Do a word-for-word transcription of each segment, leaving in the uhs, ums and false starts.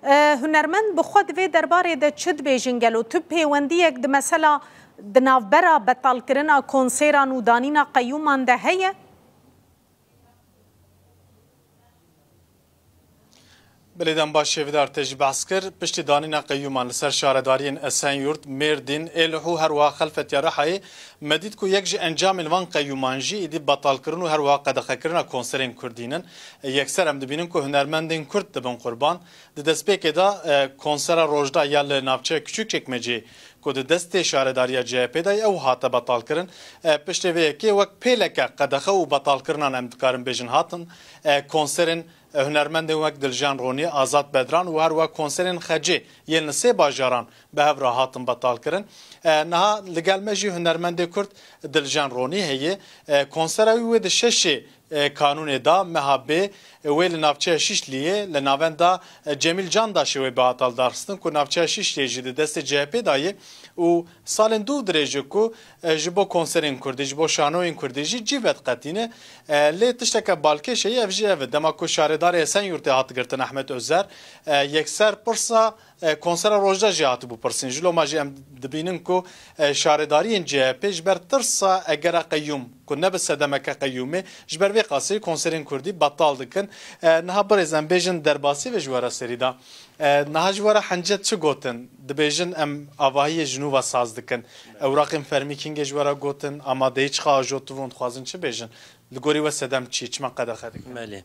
E, hunermend bi xwe di vê derbarê de çi dibêjin gelo? Tu pêwendiyek di mesela di navbera betalkirina konseran û danîna qeyûman de heye? Belê, dem baş şêvdar te jî behs kir. Piştî danîna qeyûman li ser şaredariyên Esenyurt, Mêrdîn, Êlih û her wiha Xelfetiya Rihayê, me dît ku yek ji encamên van qeyûman jî êdî betalkirin û her wiha qedexekirina konserên kurdî nin. Yekser em dibînin ku hunermendên kurd dibin qurban. Di destpêkê de, e, konsera Rojda ya li navçeya Kiçûk Çekmeceyê ku di destê şaredariya C H P de ye, ew hate betalkirin. E, piştê vê yekê wek pêleke qedexe û betalkirinan em dikarin bêjin hatin, e, konserên, e, hunermendên wek Diljen Ronî, Azad Bedran û her wiha konserên Xecê yên li sê bajaran bi hev re hatin betalkirin. E, niha li gel me jî hunermendê Kurd Diljen Ronî heye. E, konsera wî wê di şeşê e, Kanûnê da meha bê, e, wê li navçeya Şişliyê li navenda, e, Cemîl Candaşê wê bihata lidarxistin ku navçeya Şişliyê jî di destê C H P de ye û salên dû dirêj e ku, e, ji bo konserên kurdî, ji bo şanoyên kurdî jî cî vediqetîne. E, lê tişteke balkêş heye, ev jî ev e. Dema ku şaredarê Esenyurtê hat girtin Ehmed Özer, e, yekser pirsa e, konsera Rojda jî hatibû pirsîn. Ji loma jî em dibînin ku, e, şaredariyên C H P ji ber tirsa egera qeyûm, ku nebe sedemeke qeyûmê, ji ber vê qasî konserên kurdî betal dikin. E, niha birêz em bêjin derbasî ve ji we re serî da. E, niha ji we re Hencet çi gotin? Dibêjin em avahiyê ji nû ve saz dikin. Ewraqên fermî kîngê ji we re gotin? Amadeyî çiqa ajotivûn? Dixwazin çi bêjin? Li gorî we sedem çi, çima qedexe dikin? Belê.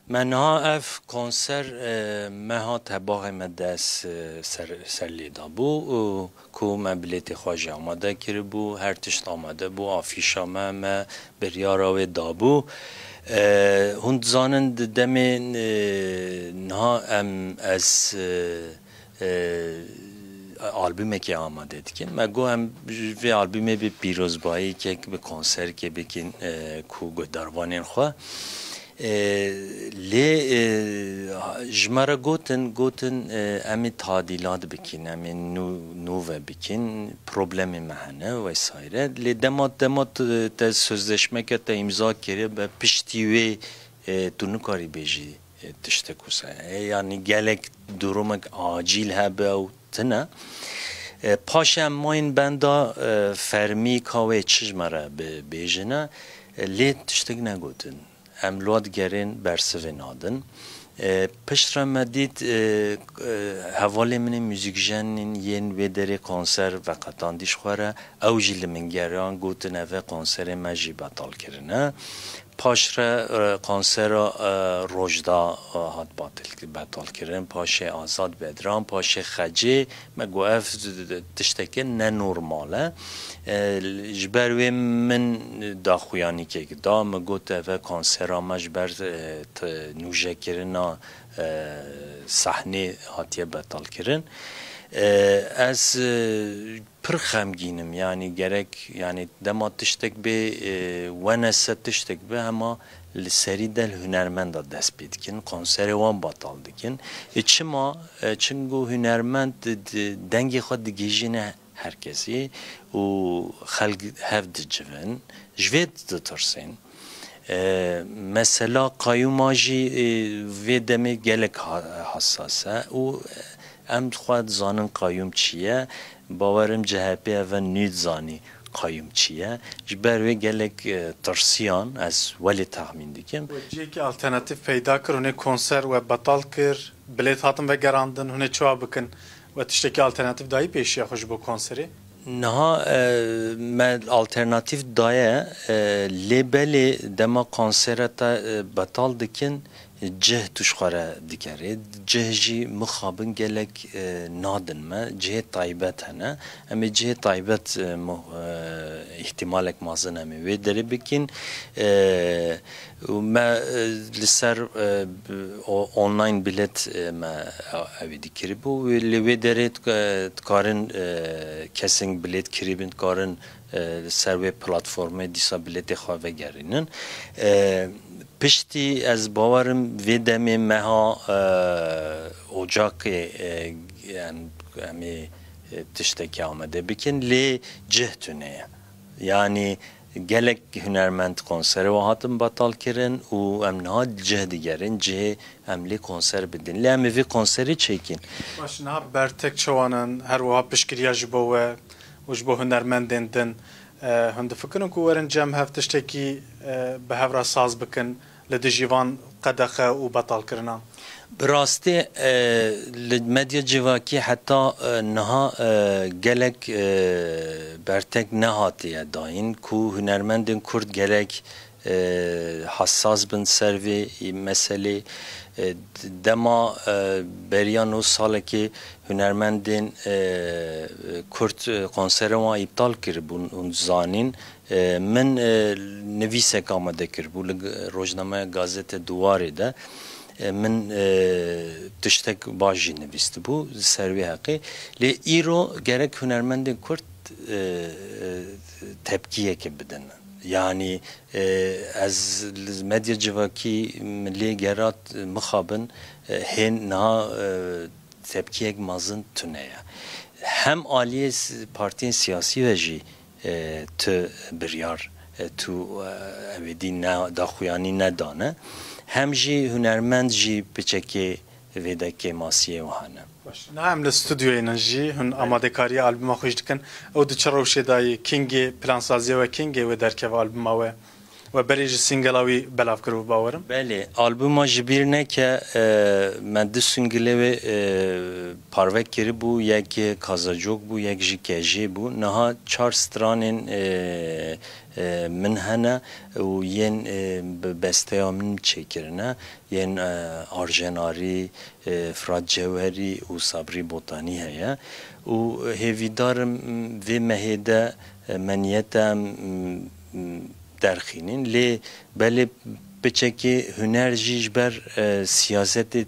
Me niha ev konser, e, me hat hebaxê me dest, e, ser, ser lê dabû û ku me bilêtê xwe jî amade kiribû, her tişt amade bû, afîşa me, me biryara wê dabû. E, hûn dizanin di demê, e, niha em, ez, e, e, albumekê amade dikin. Me got em ji vê albumê bi pîrozbayîkek, bi konserkê bikin, e, ku guhdarvanên xwe. E, lê, e, ji me re gotin, gotin, e, em ê tadîlat bikin, em ê nû, nû ve bikin, problemê me hene vesaire. Lê dema, dema te, te sözleşmeke te îmza kiribe, piştî wê, e, tu nikarî bêjî, e, tiştek wisa. E, yanî gelek durumek acîl hebe ew tune. E, paşê em mayîn benda, e, fermî ka wê çi ji me re bi-, bêjine, e, lê tiştek negotin. Em li we digerên bersivê nadin. E, piştre me dît, e, e, hevalê min ê muzîkjenên yên wê derê konser veqetandî ji xwe re, ew jî li min geriyan, gotin ev ê konserê me jî betal kirine. Paşre, e, konsera, e, Rojda, e, hat batil, betal kirin, paşê Azad Bedran, paşê Xecê, me got ev tişteke ne normal e. E, ji ber wê min daxuyanîkek da, min got ev e konsera me ji ber, e, t-, nûjekirina, e, sahnê hatiye betal kirin. E, ez, e, pir xemgîn im, yanî gerek, yanî dema tiştek bê, e, wenese tiştek bê, hema li serî de li hunermenda dest pê dikin, konserê wan betal dikin. E, çima? E, çingo hunermend di, di, dengê xwe digihîjîne her kesî û xelk hev dicivin, ji vê ditirsên. E, mesela qayûma jî, e, vê demê gelek ha-, hassas e û em xwe dizanin qayûm çi ye. Bawerim C H P eve nû dizanî qayûm çi ye. Ji ber wê gelek, e, tirsiyan ez welê texmîn dikim. We cihekî alternatîf peyda kir, hûn ê konser we betal kir, bilêt hatin vegerandin, hûn ê çawa bikin? We tiştekî alternatîf dayî pêşiya xwe ji bo konserê? Niha, e, me alternatîf daye, e, lê belê dema konsera te, e, betal dikin, cih tu ji xwe re dikerê. Cih jî mixabin gelek, e, nadin me. Cihê taybet hene. Em ê cihê taybet, e, mu-, e, îhtimalek mazin em ê wê derê bikin. E, û me, e, li ser, e, bi-, o-, online bilet, e, me, e, ew ê dikiribû. Wê, li wê derê dik-, e, dikarin, e, kesên bilet kiribin, dikarin, e, li ser wê platformê dîsa biletê xwe vegerînin. E, piştî ez bawerim vê demê meha, e, Ocakê, e, em, em ê, e, tiştekî amade bikin, lê cih tune ye. Yanî Gelek hunermend konsere we hatin betal kirin û em niha cih digerin, cihê em lê konser bidin. Lê em ê vê konserê çêkin. Baş, niha Bertek Çewanan her wiha piştgiriya ji bo we û ji bo hunermendên din, e, hûn difikirin ku werin cem hev tiştekî, e, bi hev re saz bikin li dijî van qedexe û betalkirina? Bi rastî, e, li medya civakî heta, e, niha, e, gelek, e, bertek nehatiye dayîn ku hunermendên Kurd gelek, e, hassas bin ser vê meselê. E, dema, e, beriya nû salekê hunermendên, e, Kurd, e, konsera wan îptal kiribûn, hûn zanîn. E, min, e, nivîsek amade kiribû li g-, rojnameya Gazete Duwarê de. E, min, e, tiştek baş jî nivîstibû li ser wê heqê. Lê îro gerek hunermendên Kurd, e, e, tepkiyekê bidin. Yanî, e, ez li medya civakî min lê gerat, mixabin, e, hên niha, e, tepkiyek mezin tune ye. Hem aliyê s-, partiyên siyasî ve jî, e, tu biryar, e, tu, e, ew ê dî ne, daxuyanî nedane. Hem jî hunermend jî piçekê vê de kêmasiyê wiha ne. Baş. Niha em li stûdyoyê ne jî, hûn amadekariya albûma xwe jî dikin. Ew di çi rewşê de ye? Kingê plansaziya we, kingê wê derkeve albûma we? We berê ji singela wî belav kiribû, bawerim. Belê, albûma Ji Bîr Neke, e, me du singilê wê, e, parve kiribû, yek Kazacok bû, yek jî Kejê bû. Niha çar stranên, e, e, min hene û yên, e, bi besteya min çêkirine. Yên, e, Arjen Arî, e, Firat Cewherî û Sabrî Botanî heye û hêvîdar im vê mehê de, e, me niyet e em, m, derxînin. Lê belê piçekê huner jî ji ber, e, siyasetê,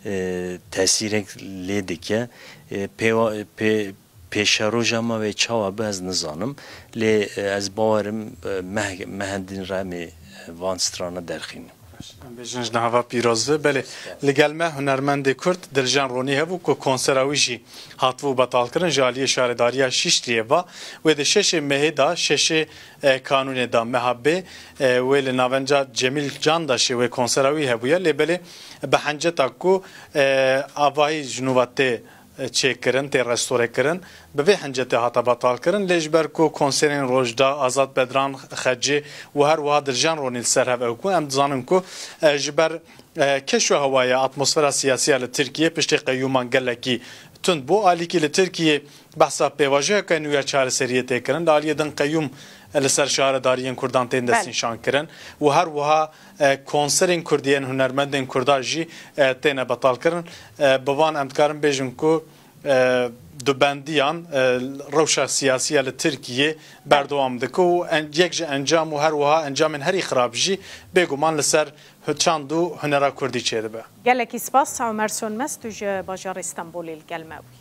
e, tesîrek lê dike. E, pêwa-, pê-, pêşeroja me wê çawa be ez nizanim. Lê, e, ez bawerim, e, meh-, mehên din re em ê, e, van strana derxînin. Em bêjin ji nava pîroz be. Belê, li gel me hunermendê Kurd Dilcan Ronî hebû ku konsera wî jî hatibû betalkirin ji aliyê şaredariya Şişliyê ve. Wê di şeşê mehê de, şeşê, e, kanûnê de, meha bê, e, wê li navenca Cemîl Candaşê wê konsera wî hebûye. Lê belê bi henceta ku, e, avahî ji nû ve tê, e, çêkirin, tê restorekirin, bi vê hencetê hate betalkirin. Lê ji ber ku konserên Rojda, Azad Bedran, Xecê û her wiha Dilcan Ronî li ser hev ew ku em dizanin ku, e, ji ber, e, keş û hewaya, atmosfera siyasî ya li Tirkiyê piştî qeyûman gelekî tund bû. Alîkî li Tirkiyê behsa pêvajoyeke nû ya çareseriyê tê kirin. Li aliyê din qeyûm li ser şaredariyên Kurdan tên Belê. destnîşankirin û her wiha, e, konserên Kurdî yên hunermendên Kurda jî, e, têne betalkirin. E, bi van em dikarin bêjin ku, e, dubendiyan, e, rewşa siyasî ya li Tirkiyê berdewam dike û en-, yek ji encam û her wiha encamên herî xirab jî bêguman li ser hu-, çand û hunera Kurdî çêdibe. Gelekî spas, Omer Sönmez, tu ji bajarê Stenbolê li gel me bûyî.